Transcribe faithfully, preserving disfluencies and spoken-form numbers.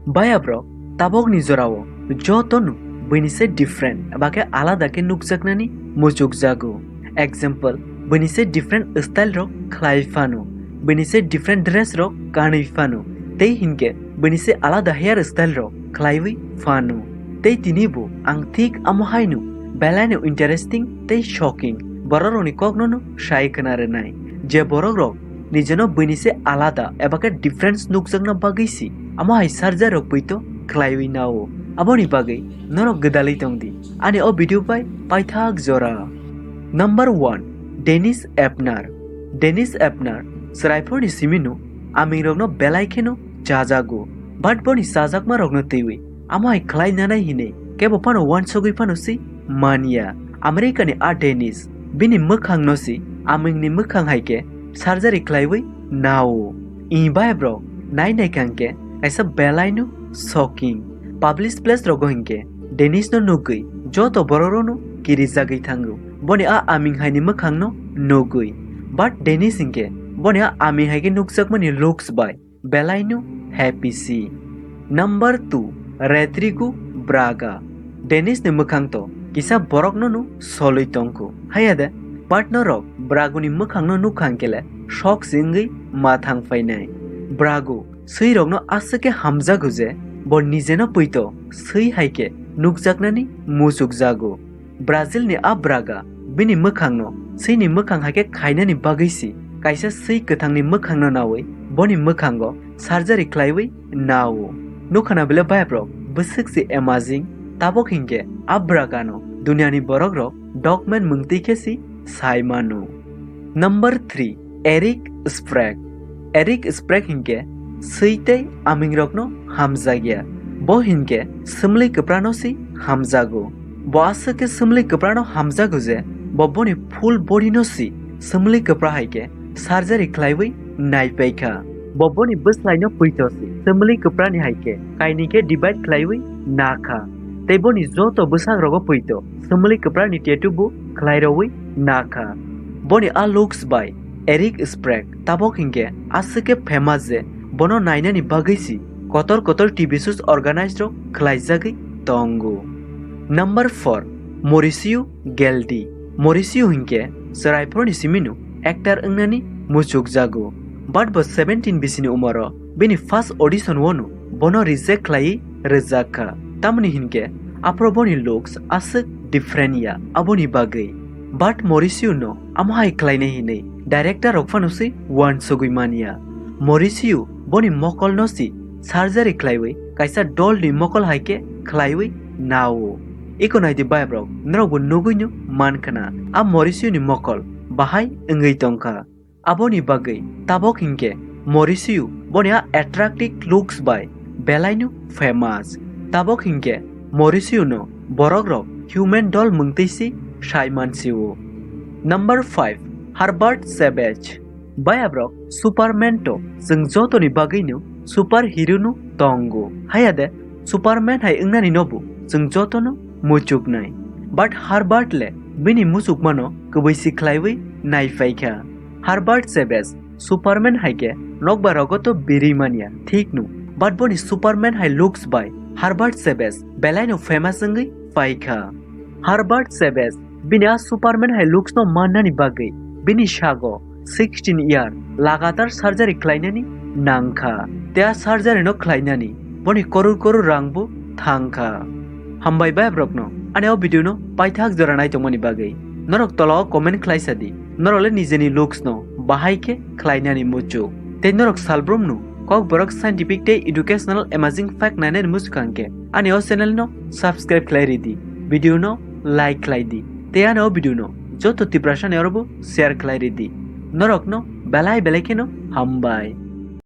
Bayabrok tabokni jorao jotono buini se different eba khe alada khe nukjaknani muchukjago. Example, buini se different style rok khlai phano, buini se different dress rok kanwi phano, tei hinkhe buini se alada hair style rok khlaiwi phano. Tei tini bo ang thik amo haino belaino interesting tei shocking bororokni kokno no sai khna rwnai, je borokrok nijeno buini se alada eba khe difference nukjakna bagwi si amo hai surgery rok poito khlaiwi nao. Aboni bagwi norok gwdalwi tongdi ani o video bai paithak jora. Number one, Dennis Ebner. Dennis Ebner chwraiphurni simino amingrokno belai kheno chajago, but boni chajakmarokno twiwi amo hai khlai nanai hinwi kebo phano uansugwi phano si manya. Americani a Dennis bini mwkhangno si amingni mwkhang hai khe surgery khlaiwi nao. I bayabrok nai nai kha hwnkhe kaisa belaino shocking. Public place rogo hinkhe Dennis no nugwi joto bororokno kirijagwi thango. Boni a aming haini mwkhangno nugwi. But Dennis hinkhe boni a aming hai khe nukjakmani looks bai belaino happy si. Number two, Rodrigo Braga. Dennis ni mwkhang to kisa borokno no solwi tongkho. Haya de, partner rok Brago ni mwkhangno nukha hwnkhe le shock se wngwi ma thang phainai. Brago swi rokno aswk khe hamjago je bo nijeno poito swi hai khe nukjaknani muchukjago. Brazil ni a Braga bini mwkhangno swini mwkhang hai khe khainani bagwi si kaisa swi kwthangni mwkhangno nawi boni mwkhango surgery khlaiwi nao. Nukha na bile bayabrok bwswk se amazing, tabok hinkhe a Braga no duniani borokrok dogman mwngtwi khe si sai mano. Number three, Eric Sprague. Eric Sprague hinkhe swi tei amingrokno hamjakya. Bo hinkhe swmli kwprano si hamjago. Bo aswk khe swmli kwprano hamjago je bo boni full body no si swmli kwpra hai khe surgery khlaiwi naipaikha. Bo boni bwslaino poito si swmli kwprani hai khe kainwi khe divide khlaiwi nakha. Tei boni joto bwsagrogo poito swmli kwprani tattoo bo khlairowi nakha. Boni a looks bai Eric Sprague tabok hinkhe aswk khe famous je bono nainani bagwi si kotor kotor T V shows organized rok khlaijagwi tongo. Number four, Mauricio Gildea. Mauricio hinkhe chwraiphurni simino actor wngnani muchukjago. But bo seventeen bisini umoro bini first audition o no bono reject khlaiwi rwjak kha. Tamoni hinkhe aphuru boni looks aswk different ya aboni bagwi. But Mauricio no amo hai khlainai hinwi director rok phano se uansugwi manya. Mauricio boni mokol no si surgery khlaiwi kaisa doll ni mokol hai khe khlaiwi nao. Iko naidi bayabrok, norok bo nugwi no mankhana a Mauricio ni mokol bahai wngwi tongkha. Aboni bagwi tabok hinkhe Mauricio boni a attractive looks bai belaino famous. Tabok hinkhe Mauricio no borokrok human doll mwngtwi si sai mansio. Number five, Herbert Savage. Bayabrok Superman to chwng jotoni bagwino super hero no tongo. Haya de Superman hai wngnani no bo chwng jotono muchuknai. But Herbert le bini muchukmano kwbwi si khlaiwi naipaikha. Herbert Savage Superman hai khe nokbar rogo to birwi manya, thik no. But boni Superman hai looks bai Herbert Savage belaino famous wngwi paikha. Herbert Savage bini a Superman hai looks no mannani bagwi bini sago sixteen year lagatar surgery khlainani nangkha. Tei a surgery no khlainani boni koror koror rang bo thangkha. Hambai bayabrokno ani o video no paithak jora naitongmani bagwi. Norok tola o comment khlaisa di, norok le nijeni looks no bahai khe khlainani muchuk. Tei norok salbrum no Kokborok scientific tei educational amazing fact nainani muchuk hwnkhe ani o channel no subscribe khlai ridi, video no like khlai di, tei ani o video no joto Tiprasa ni orobo share khlai ridi. Norokno belai belai kheno hambai.